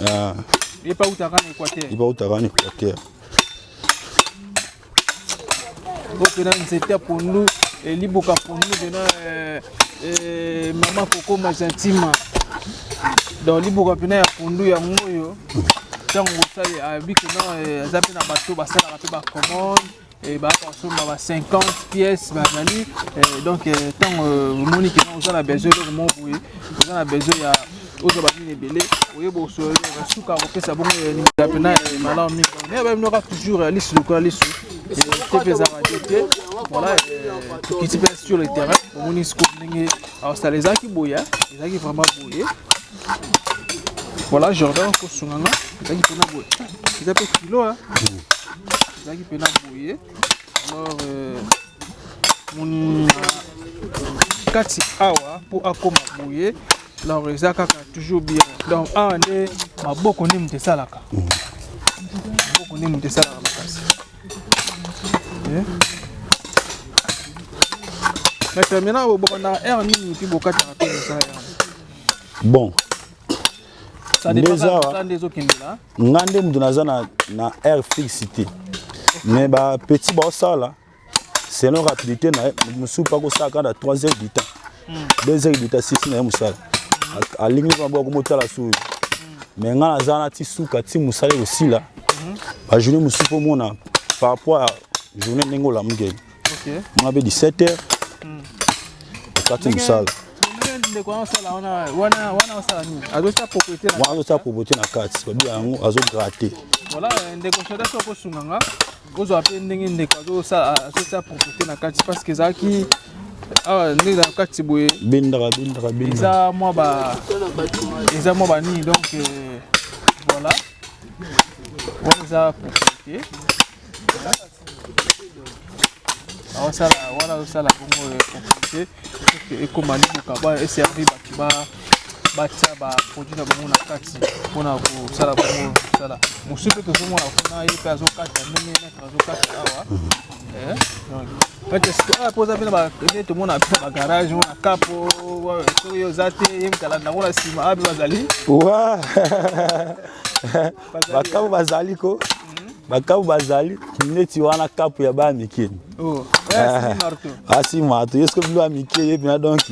[SPEAKER 2] Ye mpe autaka na Équateur?
[SPEAKER 1] Ye mpe autaka na Équateur.
[SPEAKER 2] Oyo mpena nzete ya pondu, liboka pondu mpena mama koko magentima. Donc liboka mpena ya pondu yango oyo ntango osali ayebi kena aza mpe na bato basalaka mpe bacommande, bayaka kosomba ba 50 pièces bazali. Donc ntango omoni kena oza na besoin eloko moko boye, oza na besoin ya ozwa banini ebele, oyeba suka kopesa bongo ya mpena malamu mingi. Ne bayebinoka toujours lisu lokola lisu te mpe eza radio te. Voilà, tokiti mpe sur le terrain, omoni sikoyo ndenge asala ezalaki boye, ezalaki vraiment boye. Voilà, Jordan kosunganga, ezalaki mpena boye, eza mpe kilo, ezalaki mpena boye. Alors moni kati awa mpo akóma boye. Alors eza kaka toujours bien. Donc awa nde maboko nde moto esalaka. Loboko nde moto esalaka makasi. Eh? Maître, maintenant bobanda heure nini mpe bokataka mpe mosala yango?
[SPEAKER 1] Bon,
[SPEAKER 2] Ça dépend kaka nde ezokendela.
[SPEAKER 1] Nga nde moto naza na, na heure fixe te. Mais ba petit baosala selon rapidité na ye, mosusu mpe akosala kaka na 3 heures du temps. 2 heures du temps sisi na ye mosala. Alingi mpe maboko motala suyu. Mais nga naza na ti suka ti mosala ekosila. Ba journée mosusu mpo omona par rapport ya journée ndenge olamukeli.
[SPEAKER 2] Okay.
[SPEAKER 1] Nga mpe 17 heures. Okati mosala.
[SPEAKER 2] Ndeko wana osala wana wana wana osala nini? Azosala propriété na
[SPEAKER 1] wana azosala propriété na kati, babi yango azogratte.
[SPEAKER 2] Voilà, ndeko Shada soki okosunga nga ozwa mpe ndenge ndeko azosala azosala propriété na kati parce que ezalaki awa ndenge na kati boye
[SPEAKER 1] bendaka bendaka bendaka
[SPEAKER 2] eza mwa ba eza mwa ba nini donc voilà wana eza propriété aosala wana azosala bongo propriété ekoma liboka ba eservi bato ba batia baproduit na bango na kati mpona kosala bongo kosala mosusu mpe tozomona kuna ye mpe azokata ndenge maître azokata awa awa mpo oza mpe na nde tomona mpe na bagarage na kapo soki oza te ye moto alanda yango na nsima awa mpe bazali
[SPEAKER 1] bakapo bazali ko bakapo bazali neti wana kapo ya bana mike. Asi marto ye soki bilo ya mike ye mpena donc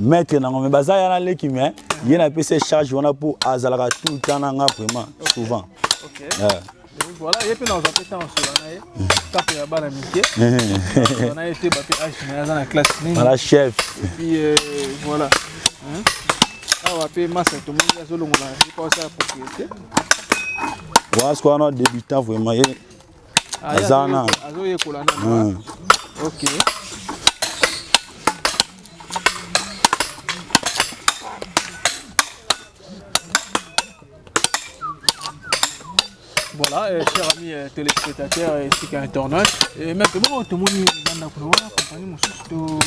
[SPEAKER 1] maître nango me baza ya na leki me ye napesi ye charge wana mpo azalaka tout le temps na nga vraiment souvent.
[SPEAKER 2] Voilà, ye mpe nazwa mpe ntango sola na ye kapo ya bana mike na ye te bape age na ye aza na classe nini.
[SPEAKER 1] Voilà chef.
[SPEAKER 2] Et puis voilà awa mpe masa tomoni azolongola ye mpo asala propriété.
[SPEAKER 1] Voilà ce qu'on a débutant vraiment ye aza na
[SPEAKER 2] azoyekola nano. Ok. Voilà, chers amis téléspectateurs et ainsi qu'internautes, et même bon, tout le monde banda kuna wana compagnie mosusu to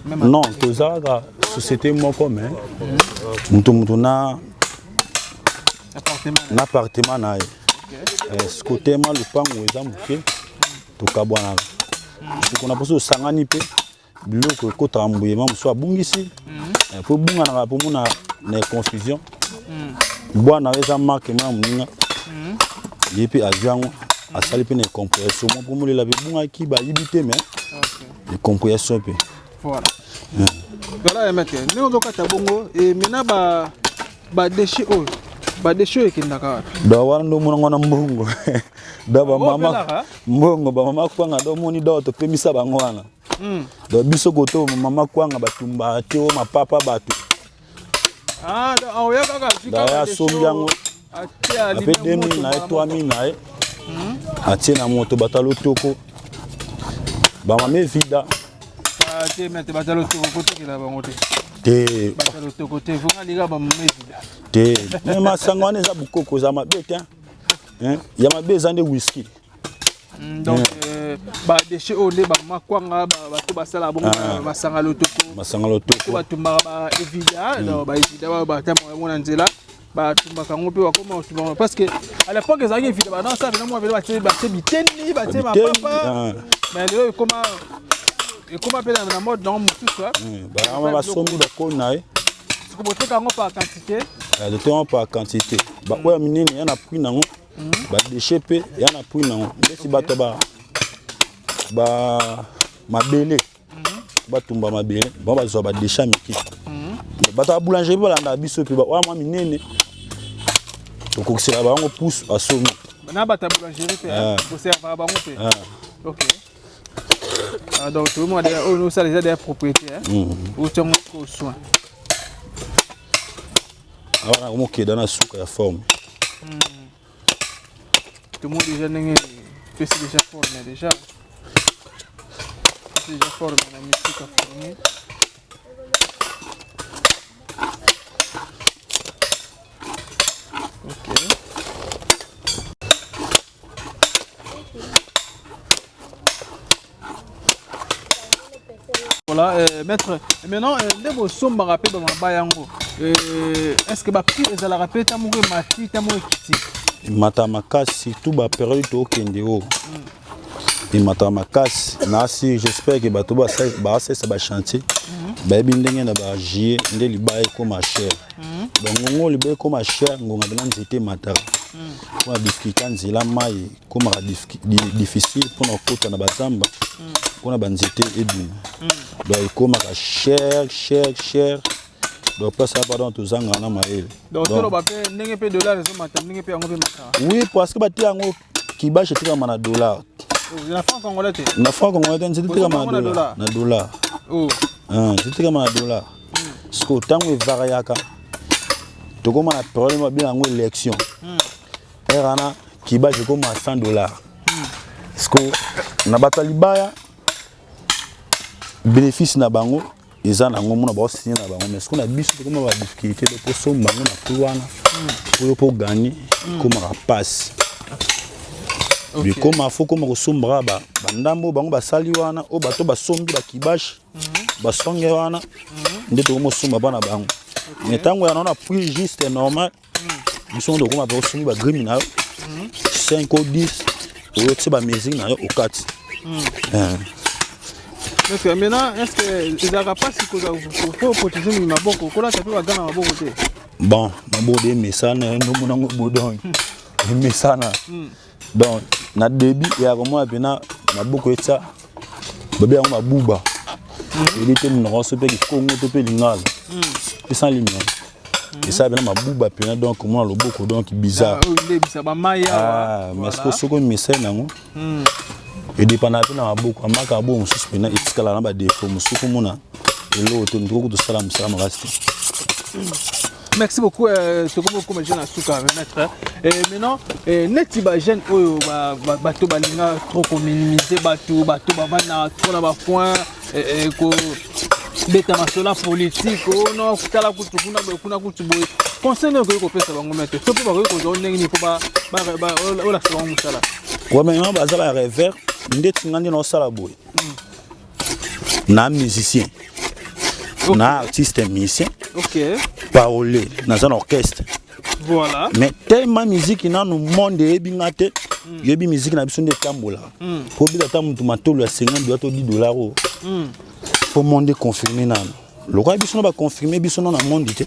[SPEAKER 1] même Non, tozalaka société moko mais moto moto na
[SPEAKER 2] appartement
[SPEAKER 1] na appartement na ye. Siko tema lopango eza moke tokabwanaka. Siko na mposo osangani mpe biloko ekotaka mbuyema mosusu abungisi po ebunganaka po mona na confusion. Bwana oyo eza marke mwana moninga ye mpe azwi yango asali mpe na incompréhension mo mpo molela mpe ebungaki bayibi te mais incompréhension mpe.
[SPEAKER 2] Voilà. Voilà, maître. Ndenge ozokata bongo et maintenant ba ba déchets oyo ba déchets oyo ekendaka wapi?
[SPEAKER 1] Donc wana nde omona wana mbongo donc bamama mbongo bamama kwanga donc omoni donc topemisa bango wana. Donc biso koto mama kwanga batumba te o mapapa bato.
[SPEAKER 2] Ah, donc oya kaka
[SPEAKER 1] Donc asombi yango ape 2000 na ye 3000 na ye atie na moto bato alotoko bamama evida.
[SPEAKER 2] Te maître, bato alotoko kotokela bango te.
[SPEAKER 1] Te
[SPEAKER 2] bato alotoko te vonga liga bamama evida.
[SPEAKER 1] Te me masango wana eza bokoko eza mabe te ya mabe eza nde whisky.
[SPEAKER 2] Donc badéchet oyo nde bamama kwanga bato basala bongo masanga lotoko
[SPEAKER 1] masanga lotoko
[SPEAKER 2] batumbaka ba evida donc ba evida oyo batamboka yango na nzela batumbaka yango mpe bakoma kotumba parce que à l'époque ezalaki evida banasala pena mwa pena batie batie biteni batie mapapa mais lelo ekoma ekoma mpe na mode nango mosusu.
[SPEAKER 1] Bamama basombi bakoni na ye.
[SPEAKER 2] Siko boteka yango par quantité?
[SPEAKER 1] Toteka yango par quantité, baoyo ya minene ya na prix nango, badéchet mpe ya na prix nango ndeti bato ba ba mabele batumba mabele bango bazwa badéchet ya mike. Bato ya boulangerie mpe balandaka biso mpe oya mwa minene tokokisela bango pusu asombi.
[SPEAKER 2] Na bato ya boulangerie mpe boservaka bango mpe? Ok. Ah, donc tout le monde oyo nosala eza deya propriété otiango ko soin.
[SPEAKER 1] Awa nakomokeda na suka ya forme.
[SPEAKER 2] Tout le monde déjà ndenge pesi déjà forme déjà pesi déjà forme na misika forme. Ok. Voilà, maître, maintenant, nde bosombaka mpe bamaba yango, est ce que baprix ezalaka mpe ta moko emati ta moko ekiti?
[SPEAKER 1] Emata makasi, surtout bapériode tookende oyo, emata makasi. Nasi j'espère que bato basalisa bachantier bayebi ndenge na bajuillet nde libaya ekóma cher. Donc ngongo libaya ekóma cher, ngonga mpena nzete emataka mpona difficulté ya nzela, mai ekomaka difficile mpona kokota na bazamba mpona banzete ebima. Donc ekomaka cher, cher, cher. Donc place wana, pardon, tozangaka na mayele.
[SPEAKER 2] Donc toloba mpe ndenge mpe dollar ezomata, ndenge mpe yango mpe mataka.
[SPEAKER 1] Oui, parce que batia yango kibashe etekama na dollar.
[SPEAKER 2] Na franc congolais te?
[SPEAKER 1] Na franc congolais te, nzete etekama na dollar, na dollar.
[SPEAKER 2] Oh.
[SPEAKER 1] Nzete etekama na dollar. Siko ntango evariaka, tokóma na problème babenga yango élection. Heure wana kibashe ekóma 100 $. Siko na bato ya libaya, bénéfice na bango eza nango, mona baosinye na bango. Mais siko na biso tokóma badifficulté do posomba yango na prix wana oyo mpo gagner ekomaka mpasi. Bikoma fo koma kosombaka bandambo bango basali wana, oyo bato basombi bakibashe basonge wana nde tokoma osomba bana bango. Mais ntango ya na prix juste normal, biso ngo tokoma mpe osombi bagrimi na yo 5 o 10, oyo tie bamesure na yo okati.
[SPEAKER 2] Est-ce que maintenant, est-ce que ezalaka mpasi po protéger mingi maboko, kolata mpe bagants na maboko te?
[SPEAKER 1] Bon, maboko de emesana, ndomonango bo, donc emesana. Donc na début eyaka komona mpena maboko etya babe yango mabuba, eyebi te monoko so mpe kikongo to mpe lingala epesa limia, esala mpena mabuba mpena. Donc komona loboko, donc bizarre.
[SPEAKER 2] Ndebisa bamai awa.
[SPEAKER 1] Mais siko soki omesai nango, edépendaka mpe na maboko amaka bo mosusu mpena etikala na badéfaut mosusu, komona eloko te, ndoko tosala mosala makasi te.
[SPEAKER 2] Merci beaucoup. Tokomi okoma déjà na suka, maître. Et maintenant, neti bajeune oyo bato balinga trop kominimiser bato, bato bavanda trop na bacoin, kobeta masolo ya politique, o no tala kutu kuna boye, kuna kutu boye, conseil nini okoki kopesa bango, maître, to mpe bakoki kozwa ndenge nini mpo olakisa bango mosala?
[SPEAKER 1] Ouais, maintenant baza barêveur ndeti nga nde naosala boye na musicien, na artiste musicien, parolier, naza na orchestre. Mais tellement musique nanu monde eyebi nga te, yebi musique na biso nde etambolaka po beta ata motu matolo ya 50 $ to 10 $ oyo po monde econfirme nanu. Lokola biso na baconfirme biso no na monde te,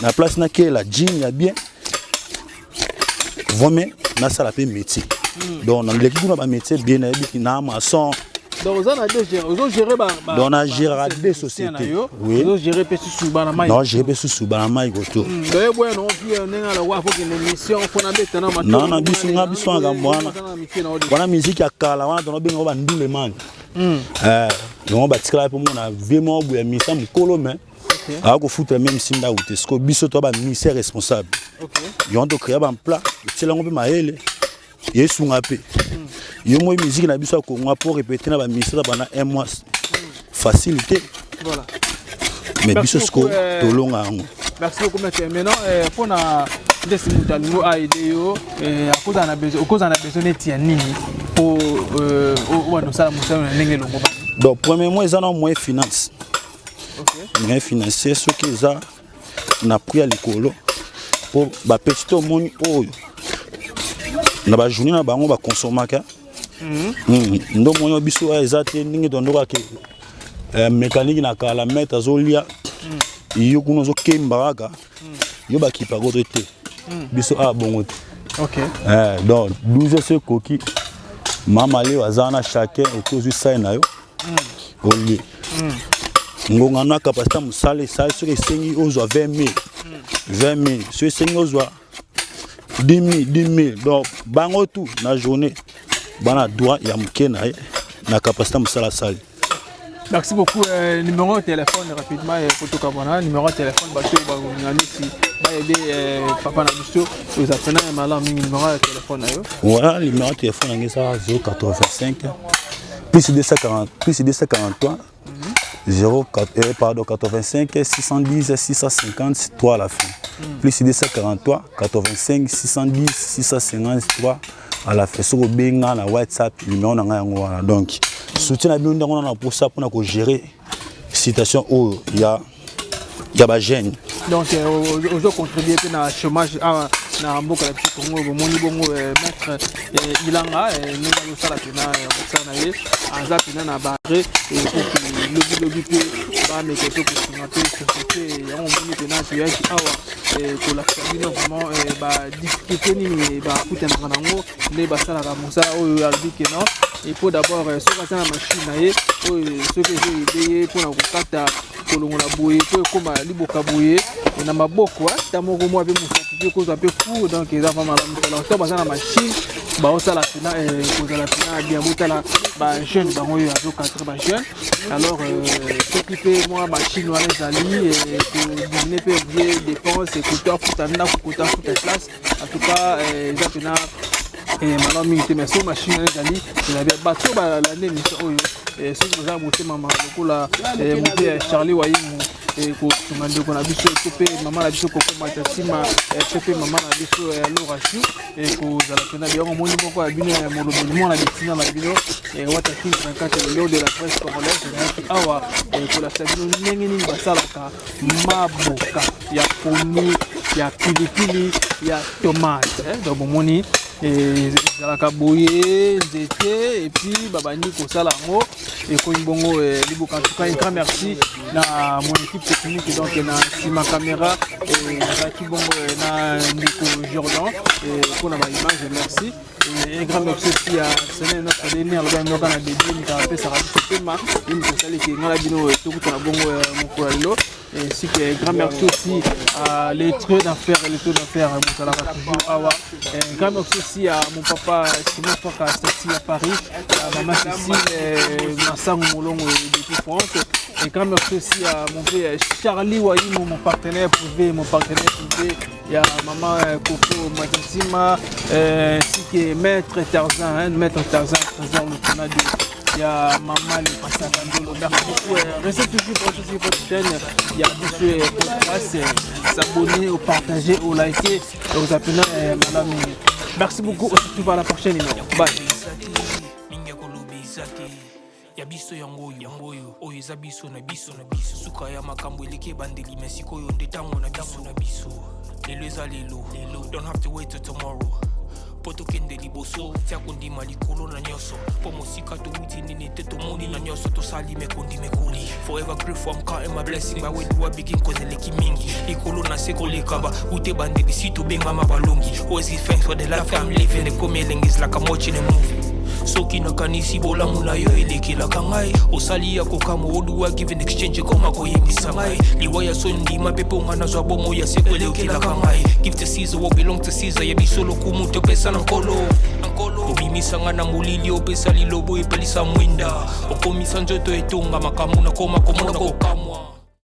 [SPEAKER 1] na place nakela jean ya bien vome, nasala mpe métier. Donc naleki kuna bamétier bien, nayebiki na maçon.
[SPEAKER 2] Donc oza na deux gérer, ozogérer.
[SPEAKER 1] Donc na gérera deux sociétés,
[SPEAKER 2] oui. Ozogérer mpe susu bana mai.
[SPEAKER 1] Naogérer mpe susu bana mai koto.
[SPEAKER 2] Doye boye no vie ndenge ala wa fokende mission mpo nabeta na.
[SPEAKER 1] Non, na biso nga biso makambo wana wana, musique ya kala wana tonobenga bandule mani. Yango batikala mpo mona vie moko boye ya misa mokolo, mais akofuta même si ndako te. Sikoyo biso to bamusicien responsable, yango tocréa baemploi, otiela yango mpe mayele, yesunga mpe yo moi. Musique na biso ya Kongo, po répéter na bamusicien pendant un mois, facile te. Mais biso sikoyo tolonga yango.
[SPEAKER 2] Merci beaucoup, maître. Maintenant, mpona ndesi moto alingi aide yo, okozala na besoin neti ya nini mpo obanda osala mosala na ndenge elongo?
[SPEAKER 1] Donc premièrement eza na moyen finance, moyen financier. Soki eza na prix ya likolo, mpo bapesi te, omoni oyo na bajournée na bango bakonsomaka ndo omoni biso oyo eza te ndenge tondokaki mécanique na kala. Maître azolia yo kuna, ozokemba kaka yo, bakipaka to te. Biso awa bongo te. Donc 12 heures so ekoki, mama leo aza wana, chacun oki ozwi sai na yo, olie ngonga na capacité ya mosala esali. Soki esengi ozwa 20 000, 20 000. Soki esengi ozwa 10 000, 10 000. Donc bango tout na journée bana droit ya moke na ye na capacité ya mosala asali.
[SPEAKER 2] Merci beaucoup. Numéro de téléphone rapidement, kotoka bona numéro de téléphone, bato bakolinga neti baaider papa na biso, oza pena ya malamu mingi, numéro ya téléphone na yo?
[SPEAKER 1] Voilà, numéro de téléphone yango eza 085 plus 240 plus 243 04, pardon, 85 610 653 à la fin. Plus 243 85 610 653 à la fin. Soki obenga na WhatsApp, numéro na ngai yango wana. Donc soutien na bino ndango na posa mpona kogérer situation oyo ya bajeune.
[SPEAKER 2] Donc ozocontribue mpe na chômage awa Na mboka na biso Congo, bomoni bongo maître Ilanga ndenge azosala mpena mosala na ye, aza mpena na bare pour lobilobi mpe bameka mpe kosunga mpe société yango. Omoni mpena toyaki awa kolakisa bino vraiment badifficulté nini bakutanaka nango nde basalaka mosala oyo. Alobi ke non, il faut d'abord, soki aza na machine na ye oyo, soki ezoaider ye mpona kokata, kolongola boye po ekóma liboka boye na maboko, ta moko mwa mpe mosapi mpe kozwa mpe coup. Donc eza vraiment malamu. Alors to baza na machine, baosala mpena kozala mpena bien. Botala bajeune bango oyo azocadrer bajeune. Alors soki mpe mwa machine wana ezali kodiminuer mpe oblige dépense, kota afuta ndako, kota afuta classe, en tout cas eza mpena malamu mingi te. Mais so machine wana ezali, eza bien. Bato balanda émission oyo, soki boza motema lokola mote ya Charlie Wayimu, kosunga ndeko na biso to mpe mama na biso kokomata nsima to mpe mama na biso Laura Chou, kozala mpena biloko. Omoni moko ya bino ya molobeli mwana bitina na bino, Wata King 34, le lion de la presse congolaise, nayaki awa kolakisa bino ndenge nini basalaka maboka ya poni, ya pilipili, ya tomate. Donc bomoni ezalaka boye, nzete, et puis babandi kosala yango, ekomi bongo liboka. En tout cas, un grand merci na mon équipe technique. Donc na nsima caméra nazalaki bongo na ndeko Jordan mpona baimage, merci. Et un grand merci aussi à Sene, notre dernier, alobi yango na début, moto apesaka biso pema ye, moto asaliki ngai na bino tokutana bongo mokolo ya lelo. Ainsi que grand merci aussi à les traits d'affaires, les traits d'affaires, Mousalaka toujours awa. Un grand merci aussi à mon papa Simon Faka Sassi à Paris, à maman Cécile Massango Molongo depuis France. Un grand merci aussi à mon père Charlie Waïmo, mon partenaire privé, mon partenaire privé. Il y a maman Coco Mazatima, ainsi que Maître Tarzan, hein, Maître Tarzan, trésor le de il y a Maman Le Passagandolo. Merci beaucoup. Restez toujours branchés sur votre chaîne. Il y a Biso Podcast. S'abonner, ou partager, ou liker. Et vous appelez Madame. Merci beaucoup. On se retrouve à la prochaine numéro. Bye.
[SPEAKER 3] Ya biso yango oyo, yango oyo, oyo eza biso na biso na biso. Suka ya makambo eleki ebandeli, me sikoyo nde ntango na biso na biso. Lelo eza lelo lelo, don't have to wait till tomorrow mpo tokende liboso. Tia kondima likolo na nyonso, mpo mosika towuti nini te, tomoni na nyonso tosali mekondi mekoli. Forever grateful, I'm counting my blessing. By where do I begin? 'Cause eleki mingi likolo na se koleka ba ute bandeli si tobengama balongi. Always give thanks for the life I'm living. Ekomi elengi, is like I'm watching a movie. Soki nakanisi bolamu na yo elekelaka ngai, osali ya kokamwa. Oduwa give in exchange, ekoma koyembisa ngai liwa ya soni. Ndima mpe mpo nga nazwa bomo ya seko, elekelaka ngai. Give to Caesar what belong to Caesar. Ya biso lokumu topesa na Nkolo. Obimisanga na molili, opesa lilobo, epelisa mwinda, okomisa nzoto etonga makambo nakoma komona kokamwa.